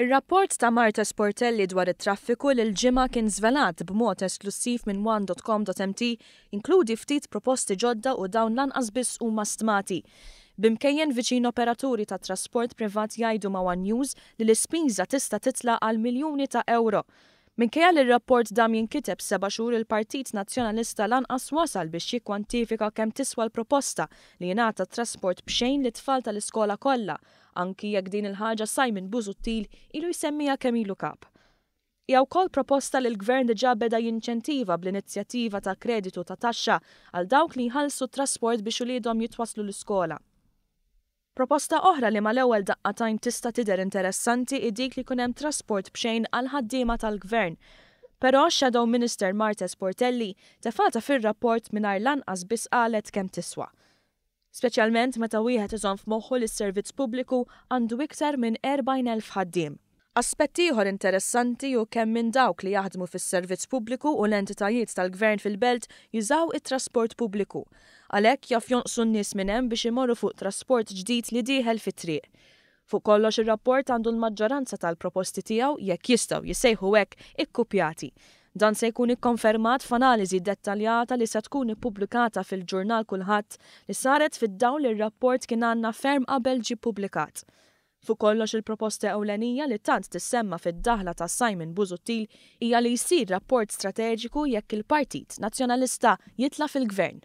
Ir-rapport ta' Marthese Portelli dwar it-traffiku li l-Ġimgħa kien żvelat b'mod esklussiv minn one.com.mt jinkludi ftit proposti ġodda u dawn lanqas biss huma stmati. B'imkejjen viċin operaturi ta' trasport privat jgħidu ma' one News li l-ispiża tista' titla' għal miljuni ta' ewro. Minkejja li r-rapport dam jinkiteb 7 xhur, il-Partit Nazzjonalista lanqas wasal biex jikkwantifika kemm tiswa l-proposta li jingħata trasport b'xejn lit-tfal tal-iskola kollha, anki jekk din il-ħaġa Simon Busuttil ilu jsemmiha kemm ilu kap. Hija wkoll proposta li l-Gvern diġà beda jinċentiva bl-inizjattiva ta' kreditu ta' taxxa għal dawk li jħallsu trasport biex uliedhom jitwaslu l-iskola. Proposta oħra li mal-ewwel daqqa t'għajn tista' tidher interessanti hi dik li jkun hemm trasport b'xejn għal ħaddiema tal-Gvern. Però Shadow Minister Marthese Portelli tefgħetha fir-rapport mingħajr lanqas biss qalet kemm tiswa. Speċjalment meta wieħed iżomm f'moħħu li s-servizz pubbliku għandu iktar minn 40,000 ħaddiem. Aspett ieħor interessanti hu kemm minn dawk li jaħdmu fis-servizz pubbliku u l-entitajiet tal-gvern fil-belt jużaw it-trasport pubbliku. Għalhekk jaf jonqsu n-nies minn hemm biex imorru fuq trasport ġdid li dieħel fit-triq. Fuq kollox, ir-rapport għandu l-maġġoranza tal-proposti tiegħu, jekk jistgħu jissejħu hekk, ikkupjati. Dan se jkun ikkonfermat f'analiżi dettaljata li se tkun ippubblikata fil-ġurnal Kullħadd, li saret fid-dawl li r-rapport kien għandna ferm qabel ġie ppubblikat. Fuq kollox, il-proposta ewlenija li tant tissemma fid-daħla ta' Simon Busuttil hija li jsir rapport strateġiku jekk il-Partit Nazzjonalista jitla' fil-gvern.